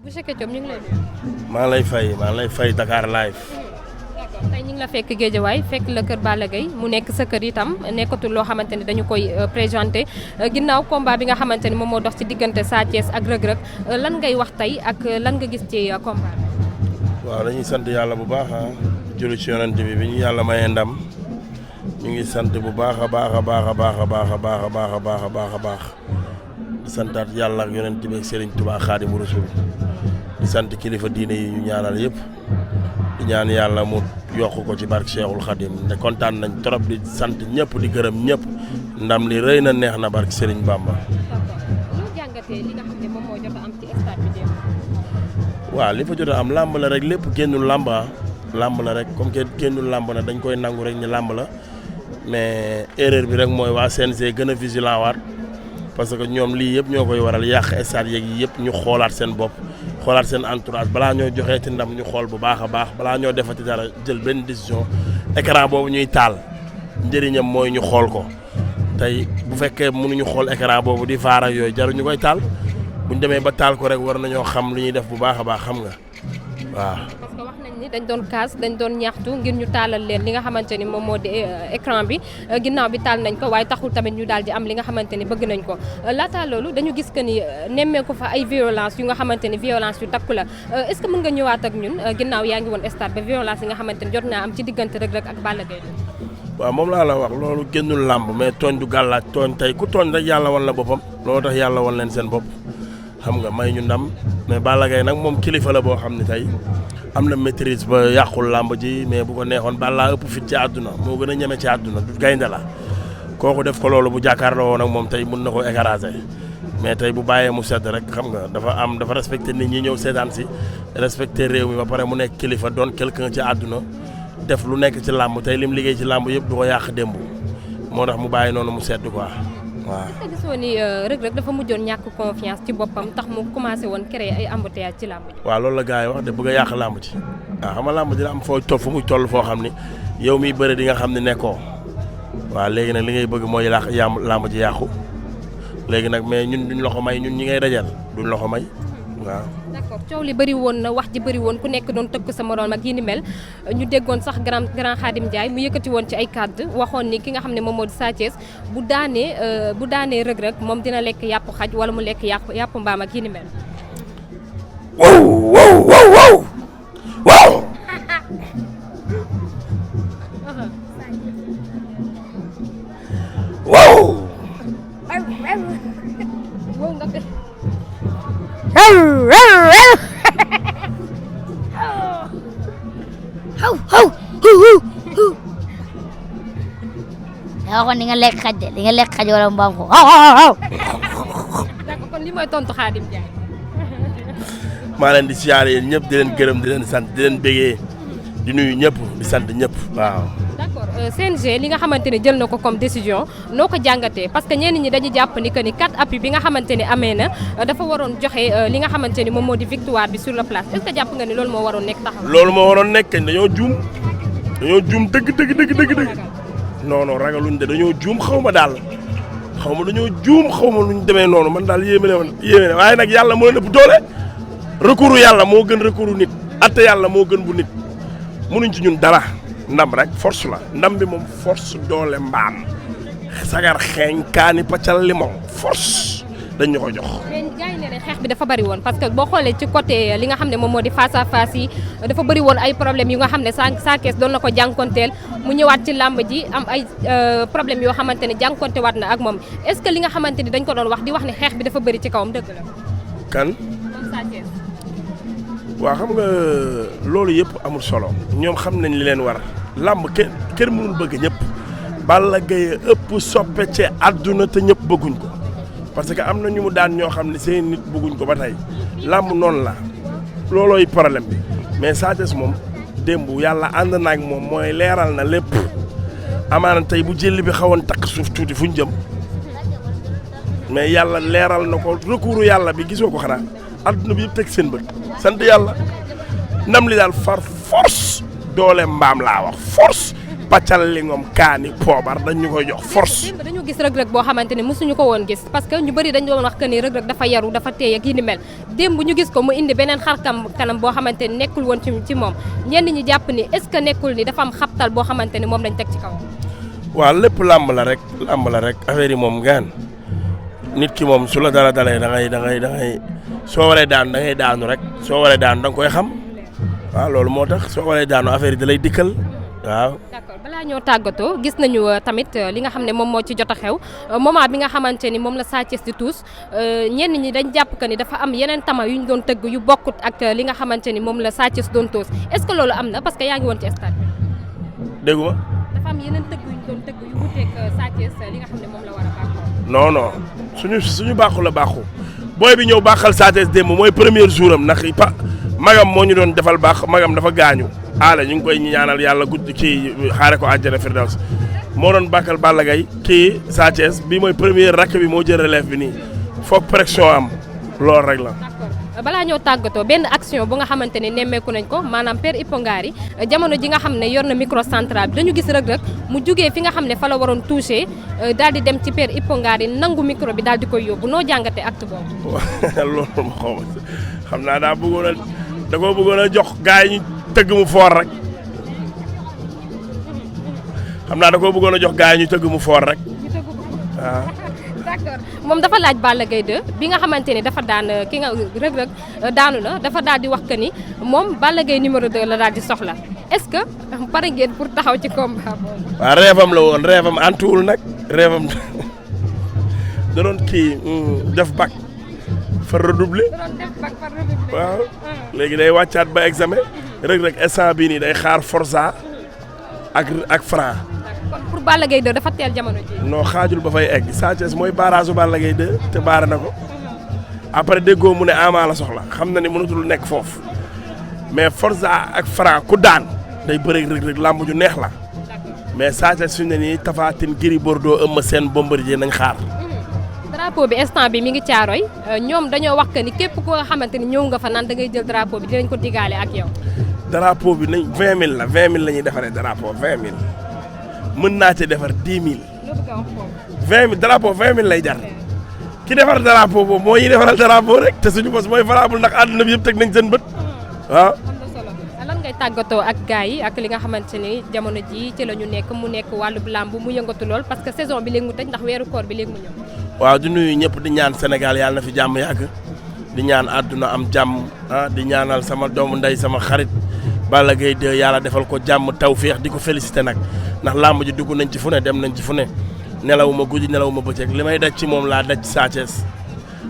Boucher Ketchup ñu ngi lay maa lay fay Dakar live. d'accord tey ñu ngi la fekk Guédiawaye fekk la kër Balla Gaye mu nekk sa kër itam nekkatul loo xamante ni dañu koy présenté ginnaaw combat bi nga xamante ni moom moo dox ci diggante Sa Thiès ak Reug Reug lan ngay wax tey ak lan nga gis ci combat bi. waaw dañuy sant yàlla bu baax julli ci yonent bi ñu yàlla mayee ndam ñu ngi sant bu baax a baax a baax a baax a baax a baax a baax a baax a baax a baax di santaat yàlla ak yonent bi ak Serigne Touba Xaadimu Rasuul di sant kilifa diine yi ñu ñaanal yëpp di ñaan yàlla mu yokk ko ci barke Cheikhul Khadim ne kontaan nañ trop di sant ñëpp di gërëm ñëpp ndam li rëy na neex na barke Serigne Bamba. d'accord ñu jàngatee li nga xam ne moom moo jot a am ci stade bi démb. waaw li fa jot a am làmb la rek lépp génnul làmb làmb la rek comme que génnul làmb na dañ koy nangu rek ni làmb la mais erreur bi rek mooy waa CNG gën a vigilant waat parce que ñoom lii yëpp ñoo koy waral yàq stade yeeg yi yëpp ñu xoolaat seen bopp xoolaat seen entourage balaa ñoo joxee ci ndam ñu xool bu baax a baax balaa ñoo defati dara jël benn décision écran boobu ñuy taal njëriñam mooy ñu xool ko tey bu fekkee mënuñu xool écran boobu di vaar ak yooyu jaru ñu koy taal buñ demee ba taal ko rek war nañoo xam lu ñuy def bu baax a baax xam nga waaw. parce que wax nañ ni dañ doon kaas dañ doon ñaxtu ngir ñu taalal leen li nga xamante ni moom moo di écran bi ginnaaw bi taal nañ ko waaye taxul tamit ñu daal di am li nga xamante ni bëgg nañ ko laataa loolu dañu gis que ni nemmee ko fa ay violence yu nga xamante ni violence yu takku la est-ce que mën nga ñëwaat ak ñun ginnaaw yaa ngi woon stade ba violence yi nga xamante ni jot naa am ci diggante Reug Reug ak Balla Gaye. waaw moom laa la wax loolu génnul làmb mais tooñ du gàllaaj tooñ tey ku tooñ rek yàlla wan la boppam loolu tax yàlla wan leen seen bopp xam nga may ñu ndam mais Balla Gaye nag moom kilifa la boo xam ne tey am na maîtrise ba yàqul làmb ji mais bu ko neexoon Balla ëpp fit ci àdduna moo gën a ñeme ci àdduna du gaynde la kooku def ko loolu bu jàkkaarloo woon ak moom tey mun na ko écraser mais tey bu bàyyee mu sedd rek xam nga dafa respecté nit ñi ñëw seetaan si respecté réew mi ba pare mu nekk kilifa doon quelqu'un ci àdduna def lu nekk ci làmb tey lim liggéey ci làmb yëpp du ko yàq démb moo tax mu bàyyi noonu mu sedd quoi waaw. est-ce que gisoo ni Reug Reug dafa mujjoon ñàkk confiance ci boppam tax mu commencé woon créer ay embouteillage ci làmb ji. waaw loolu la gars yi wax de bëgg a yàq làmb ji waaw xam nga làmb ji la am foo toll fu muy toll foo xam ni yow miy bëre di nga xam ne nekkoo waaw léegi nag li ngay bëgg mooy làmb ji yàqu léegi nag mais ñun duñ la ko may ñun ñi ngay dajal duñ la ko may waaw. d'accord coow li bëri woon na wax ji bëri woon ku nekk doon tëkk sa moroom ak yi ni mel ñu déggoon sax grand Khadim Ndiaye mu yëkkati woon ci ay kàddu waxoon ni ki nga xam ne moom moo di Sa Thiès bu daanee Reug Reug moom dina lekk yàpp xaj wala mu lekk yàpp mbaam ak yi ni mel. wow wow wow wow wow. wow. wow nga fi. yaa waxoon di nga lekk xaj de di nga lekk xaj wala mbaam ko d'accord kon li mooy tontu Khadim Ndiaye. maa leen di siyaare yéen ñëpp di leen gërëm di leen sant di leen bégee di nuyu ñëpp di sant ñëpp waaw. d'accord CNG li nga xamante ne jël na ko comme décision noo ko jàngatee parce que ñenn ñi dañu jàpp ni que ni 4 appuis bi nga xamante ne amee na dafa waroon joxe li nga xamante ni moom moo di victoire bi sur le place est-ce que jàpp nga ni loolu moo waroon nekk taxaw. loolu moo waroon nekk kañ dañoo juum dëgg. non ragaluñ de dañoo juum xaw ma daal xaw ma dañoo juum xaw ma luñ demee noonu man daal yéeme ne waaye nag yàlla moo ëpp doole recours yàlla moo gën recours nit atte yàlla moo gën bu nit mënuñ ci ñun dara ndam rek force la ndam bi moom force doole mbaam sagar xeeñ kaani paccal limon force dañ ñu ko jox. mais gars yi ne ne xeex bi dafa bëri woon parce que boo xoolee ci côté li nga xam ne moom moo di face à face yi dafa bëri woon ay problème yu nga xam ne Sa Thiès doon na ko jànkonteel mu ñëwaat ci làmb ji am ay problème yoo xamante ne jànkonte waat na ak moom est-ce que li nga xamante ni dañ ko doon wax di wax ne xeex bi dafa bëri ci kawam dëgg la. kan. moom Sa Thiès. waaw xam nga loolu yëpp amul solo ñoom xam nañ li leen war làmb kenn mënul bëgg ñëpp Balla Gaye ëpp soppe ci àdduna te ñëpp bëgguñ ko parce que am na ñu mu daan ñoo xam ne seen nit bëgguñ ko ba tey làmb noonu la loolooy problème bi mais Sa Thiès moom démb yàlla ànd na ak moom mooy leeral na lépp amaana tey bu jël bi xawoon takk suuf tuuti fu ñu jëm mais yàlla leeral na ko recours yàlla bi gisoo ko xanaa adduna bi yëpp teg seen bët sant yàlla ndam li daal far force doole mbaam laa wax force pàccal li ngoom kaani poobar dañ ñu koy jox force. dañu gis rëg-rëg boo xamante ni mosuñu ko woon gis parce que ñu bëri dañ doon wax que ni rëg-rëg dafa yaru dafa teey ak yi ni mel démb ñu gis ko mu indi beneen kanam boo xamante ni nekkul woon ci moom ñenn ñi jàpp ni est-ce que nekkul ni dafa am xabtal boo xamante ni moom lañ teg ci kaw. waaw lépp làmb la rek affaire yi moom gaan nit ki moom su la dara dalee da ngay soo waree daanu da ngay daanu rek soo waree daanu da nga koy xam waaw loolu moo tax soo waree daanu affaire yi da lay dikkal waaw. d'accord balaa ñoo tàggatoo gis nañu tamit li nga xam ne moom moo ci jot a xew moment bi nga xamante ni moom la Sa Thiès di tuus ñenn ñi dañ jàpp que ni dafa am yeneen tama yu ñu doon tëgg yu bokkut ak li nga xamante ni moom la Sa Thiès doon tuus est-ce que loolu am na parce que yaa ngi woon ci stade bi. déggu ma. dafa am yeneen tëgg yu ñu doon tëgg yu wuteeg Sa Thiès li nga xam ne moom la war a baaxoo. non suñu baaxu la baaxu booy bi ñëw baaxal Sa Thiès démb mooy premier jour am ndax magam moo ñu doon defal baax magam dafa gaañu. aale ñu ngi koy ñaanal yàlla gudd kii xaare ko àjjana firdaws moo doon bàkkal Balla Gaye kii Sa Thiès bi mooy premier rakk bi moo jël relève bi nii foog pression am loolu rek la. d'accord balaa ñoo tàggatoo benn action bu nga xamante ne nemmeeku nañ ko maanaam Père Ipongari jamono ji nga xam ne yor na micro central bi dañu gis Reug mu jugee fi nga xam ne fa la waroon touché daal di dem ci Père Ipongari nangu micro bi daal di koy yóbbu noo jàngatee acte boobu. loolu ma xaw ma xam naa da koo bëggoon a jox gars yi ñu tëgg mu foor rek xam naa da koo bëggoon a jox gars yi ñu tëgg mu foor rek waaw. d'accord moom dafa laaj Balla Gaye 2 bi nga xamante ni dafa daan ki nga Reug daanu na dafa daal di wax que ni moom Balla Gaye numéro 2 la daal di soxla est-ce que pare ngeen pour taxaw ci combat boobu. waaw rêvam la woon rêvam antuwul nag rêvam da doon kii def bac far redoubler waaw léegi day wàccaat ba examen Reug instant bii nii day xaar Forza ak Franc. kon pour Balla Gaye 2 dafa teel jamono ji. non xaajul ba fay egg Sa Thiès mooy barrage Balla Gaye 2 te baare na ko après déggoo mu ne Ama la soxla xam na ni mënatul nekk foofu mais Forza ak Franc ku daan day bëreeg Reug làmb ju neex la mais Sa Thiès fi mu ne nii Tapha Tine Gris Bordeaux Eumeu Sène Bombardier nañ xaar. drapeau bi instant bi mi ngi caaroy ñoom dañoo wax que ni képp koo xamante ni ñëw nga fa naan da ngay jël drapeau bi dinañ ko digaale ak yow. drapeau bi nañ 20000 la 20000 la ñuy defaree drapeau 20000 mën naa ci defar 10000. 20000 drapeau 20000 lay jar ki defar drapeau boobu moo ñuy defaral drapeau rek te suñu bos mooy valable ndax àdduna bi yëpp teg nañ seen bët waaw. lan ngay tàggatoo ak gars yi ak li nga xamante ni jamono ji ci la ñu nekk mu nekk wàllu làmb mu yëngatu lool parce que saison bi léegi mu tëj ndax weeru koor bi léegi mu ñëw. waaw di nuyu ñëpp di ñaan Sénégal yàlla na fi jàmm yàgg di ñaan àdduna am jàmm di ñaanal sama doomu ndey sama xarit Balla Gaye 2 yàlla defal ko jàmm tawféex di ko félicité nag ndax làmb ji dugg nañ ci fu ne dem nañ ci fu ne nelawuma guddi nelawuma bëccëg li may daj ci moom laa daj Sa Thiès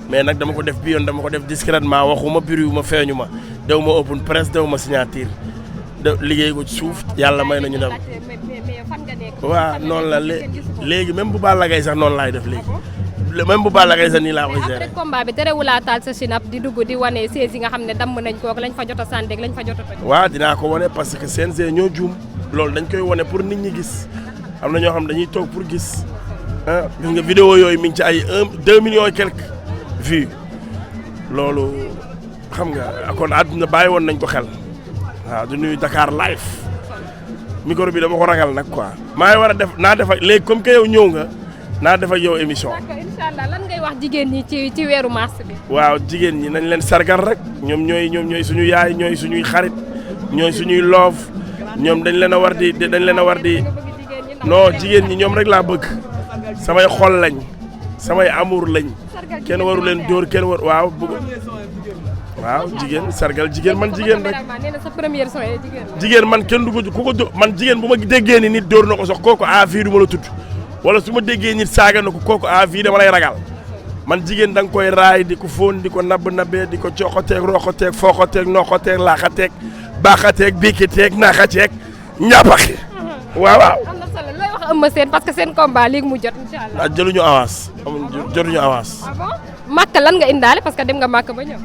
mais nag dama ko def bi yoon dama ko def discrètement waxuma biriwuma feeñu ma dew ma open presse dew ma signature de liggéey ko ci suuf yàlla may nañu dem waaw noonu la léegi même bu Balla Gaye sax noonu laay def léegi même bu Balla Gaye sax nii laa koy gérer. après combat bi terewulaa taal sa sinap di dugg di wane siège yi nga xam ne damm nañ ko lañ fa jot a sànni lañ fa jot a toj. waaw dinaa ko wane parce que CNG ñoo juum loolu dañ koy wane pour nit ñi gis am na ñoo xam dañuy toog pour gis gis nga vidéo yooyu mi ngi ci ay 2 millions et quelques vues loolu xam nga kon àdduna bàyyi woon nañ ko xel waaw du nuyu Dakar live micro bi dama ko ragal nag quoi. maa ngi war a def naa def ak léegi comme que yow ñëw nga naa def ak yow émission. d'accord incha allah lan ngay wax jigéen ñi ci weeru mars bi. waaw jigéen ñi nañ leen sargal rek ñoom ñooy suñu yaay ñooy suñuy xarit ñooy suñuy loof ñoom dañ leen a war di non jigéen ñi ñoom rek laa bëgg samay xol lañ samay amour lañ kenn waru leen dóor kenn war waaw bëgg waaw jigéen sargal jigéen man jigéen rek jigéen man kenn du ko ku ko man jigéen bu ma déggee ni nit dóor na ko sax kooku a fii du ma la tudd wala su ma déggee nit saaga na ko kooku a fii dama lay ragal man jigéen da nga koy raay di ko fóon di ko nabbee di ko coxateeg roxateeg fooxateeg noxateeg laaxateeg baaxateeg biikiteeg naaxateeg ñàppaxi waaw waaw. am na solo looy wax Eumeu Sène parce que seen combat léegi mu jot incha allah. ah jëluñu avance jotuñu avance. ah bon Màkka lan nga indaale parce que dem nga Màkka ba ñëw.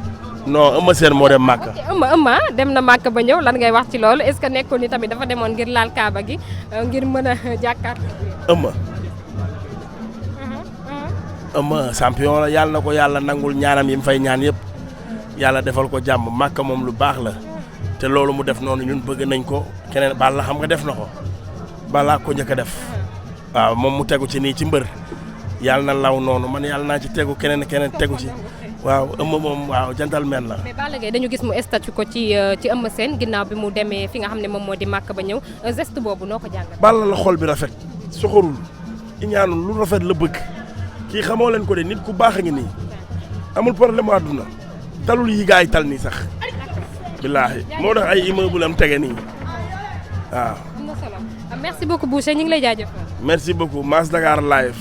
non Eumeu Sène moo dem Màkka. Eumeu dem na Màkka ba ñëw lan ngay wax ci loolu est-ce que nekkul ni tamit dafa demoon ngir laal Kaaba gi ngir mën a jàkkaarloo. Eumeu champion la yàlla na ko yàlla nangul ñaanam yi mu fay ñaan yëpp yàlla defal ko jàmm Màkka moom lu baax la te loolu mu def noonu ñun bëgg nañ ko keneen Balla xam nga def na ko balaa ko njëkk a def waaw moom mu tegu ci nii ci mbër yàlla na law noonu man yàlla naa ci tegu keneen tegu ci waaw ëmb moom waaw gentleman la. mais Balla Gaye dañu gis mu statut ko ci Eumeu Sène ginnaaw bi mu demee fi nga xam ne moom moo di màkk ba ñëw geste boobu noo ko jàngat. Balla la xol bi rafet soxorul iñaanul lu rafet la bëgg kii xamoo leen ko de nit ku baax a ngi nii amul problème mu àdduna talul yi gaay tal nii sax billaahi moo tax ay immeuble am tege nii waaw. am na solo merci beaucoup Boucher ñu ngi lay jaajëfal. merci beaucoup Mass Dakar live.